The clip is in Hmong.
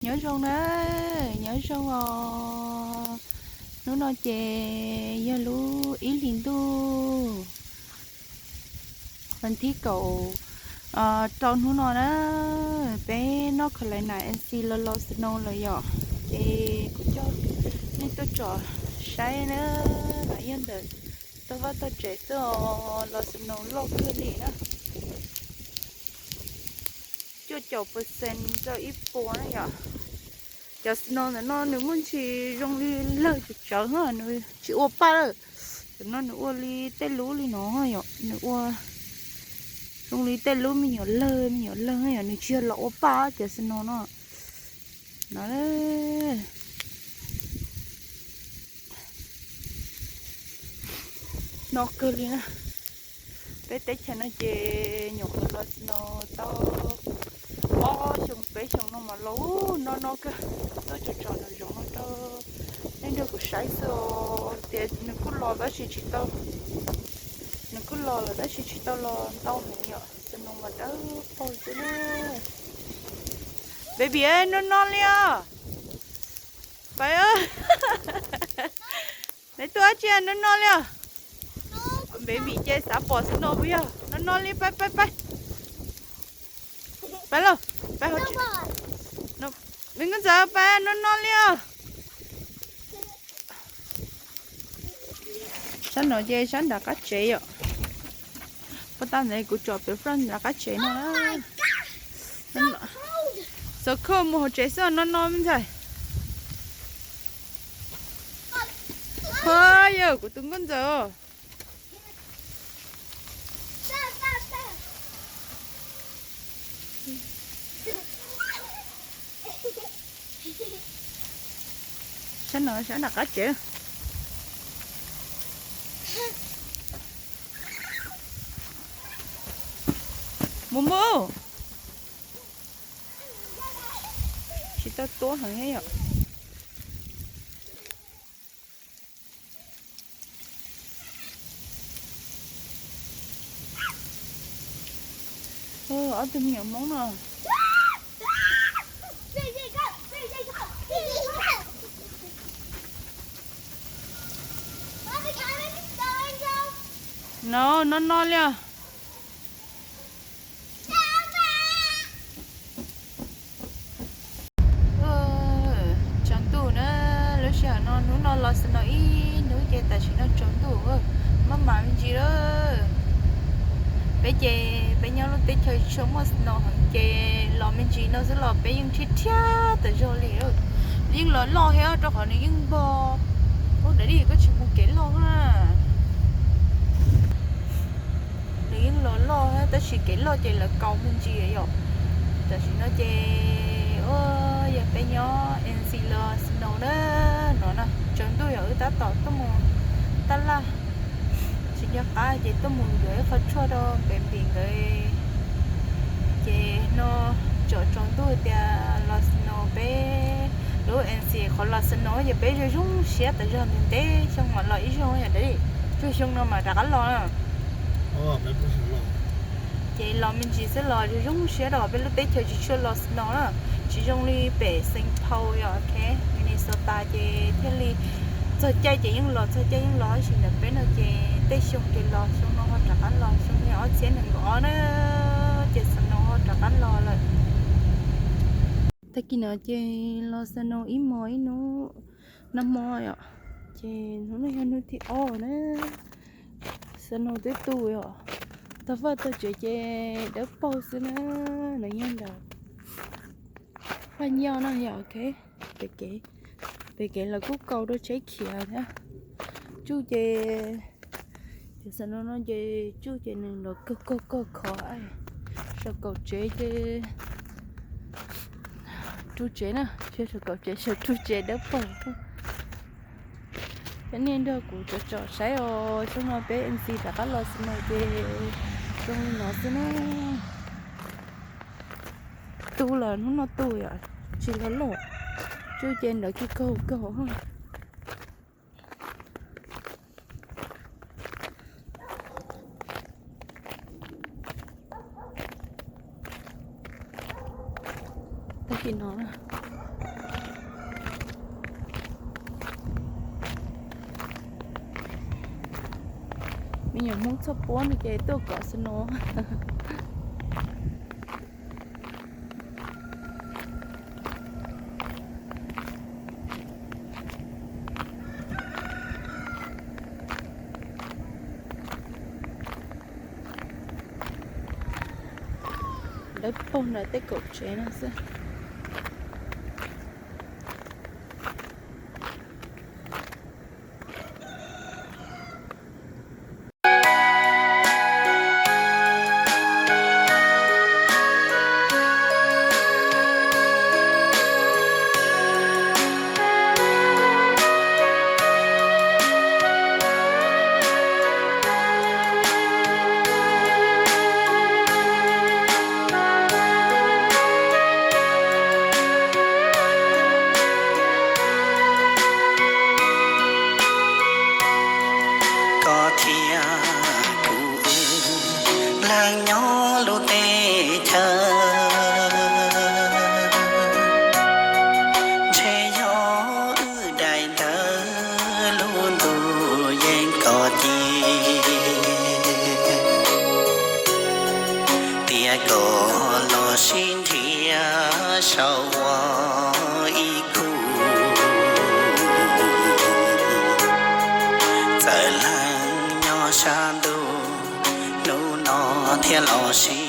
Nyob zoo na, nyob zoo os. Hnub no ces yog lub ib hlis ntuj, vas thib kaum rau hnub no na, peb North Carolina N C los los snow lawm yom. Ces kuv coj nej tuaj tsom saib na, los yog ntawm tog vaj tog tsev xwb os, los snow loj kawg li na. Cuaj caum percent rau ib puas na yom. Cov snow ntawm no nws muaj ntsis zoo li lawg tsawv tsawv, nws tsis ua paj lawm. Cov no nws ua li tej lub li no yom, nws ua zoo li tej lub me nyuam lawg me nyuam lawg yom, nws tsis yog los ua paj cov snow no. No, no kawg li na. Peb teb chaws no ces nyuam qhuav los snow tau ob xyoo peb xyoo no mas los no no kawg. Tuaj tsom tsom nraum zoov no rau nej nrog kuv saib xwb os. Tias nws kuj los tab sis tsis tau, nws kuj los lawm tab sis tsis tau los ntau heev yom, snow mas dawb paug xwb na. Baby, no no li os. Pais, neb tuaj dab tsi no no li os? Baby ces xav pom snow puas yog? No no li, pais pais pais. Pais lauj, pais hauv tsev. Me Nkauj Ntxawm, pais no no li os. Sab no ces sab nram qab tsev yom. Puag ta ntawd kuv tsom pem front nram qab tsev no. So cold, mus hauv tsev xwb no no me ntxhais. Ho yog kuv tus Nkauj Ntxawm. Sab no sab nram qab tsev. Mus mus. Tsis tau tuab heev yom. Ob tug me nyuam Hmoob no. No no no li os. Tsaus ntuj na, lub sij hawm no hnub no los snow ib hnub ces tam sim no tsaus ntuj, maj mam me ntsis lawm. Peb ces peb nyob lub teb chaws tsis tshua muaj snow heev ces los me ntsis no xwb los peb yeej thiab thiab tas zog li. Yeej los loj thiab rau qhov nws yeej npog. Ub, dab li koj tsis mus kev loj na. Nws yeej los loj tab sis kev loj ces lawv kaus me ntsis yom. Tam sim no ces ua yog peb nyob N C los snow na, no na tsaus ntuj yog wb tab tom tuaj mus tab laj, tsis nco qab ces tuaj mus yuav ib qho tshuaj rau pem pim nkawd. Ces no tsom tsaus ntuj tias los snow peb lub N C qhov los snow ces peb zoo zoo siab tas zog ntev ntev xyoo mam los ib zaug yom dab li. Tsuag xyoo no mam rov qab los. Ces los me ntsis xwb los zoo zoo siab rau peb lub teb chaws tsis tshua los snow na. Tsis zoo li pem Saint Paul yom, ok, Minnesota ces thiaj li txog caij ces yeej los, txog caij yeej los, tab sis ntawm peb no ces tej xyoo ces los, xyoo no ho rov qab los, xyoo no ob txhiab nees nkaum ob na ces snow ho rov qab los lawm. Tag kis no ces los snow ib hmos ib hnub, nag hmo yom, ces hnub no yog hnub thib ob na. Snow twb tu yom, tog vaj tog tsev ces dawb paug xwb na. Nws yog ntawm paj nyob no yom, ok. Pem kev, pem kev lawv kuj kaus rau tsheb khiav thiab. Tsuj ces, ces snow no ces tsuj ces nws los kaug kaug kaug khov. Saum kaum tsev ces, ru tsev na, saum kaum tsev, saum ru tsev dawb paug. Cov nej nrog kuv tsom tsom saib os, xyoo no peb N C rov qab los snow ces zoo li no xwb na. Tu los hnub no tu yom, tsis los loj, tsuj ces ntawd kiag kaug kaug. Tag kis no, Nyuam Hmoob txhoj puab no ces tuaj kov snow. Dawb paug ntawm tej kaum tsev no xwb. Koj thiab kuv wb leej nyob lub teb chaws, ntshe yog wb daim ntawv lub ntuj yeej koj ci, tias koj los sib nrhiav saum ua ib khub, txawm leej nyob sab ntuj hnub no thiab los sib